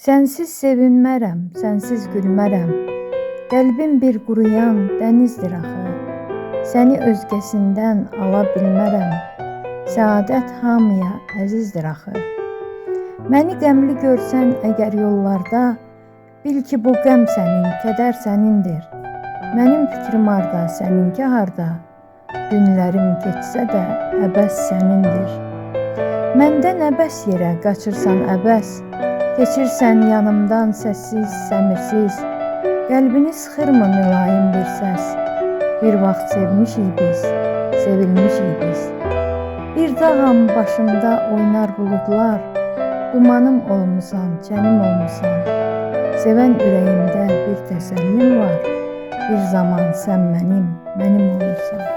Sənsiz sevinmərəm, sənsiz gülmərəm. Qəlbim bir quruyan dənizdir axı. Səni özgəsindən ala bilmərəm. Səadət hamıya əzizdir axı. Məni qəmli görsən əgər yollarda, bil ki bu qəm sənin, kədər sənindir. Mənim fikrim harda, səninki harda? Günlərim keçsə də əbəs sənindir. Məndən əbəs yerə qaçırsan əbəs, keçirsən yanımdan səssiz, səmirsiz. Qəlbini sıxırmı mülayim bir səs? Bir vaxt sevmişik biz, sevilmişik biz. Bir dağam başımda oynar buludlar, dumanım olmusan, çənim olmusan. Sevən ürəyimdə bir təsəllim var, bir zaman sən mənim, mənim olmusan.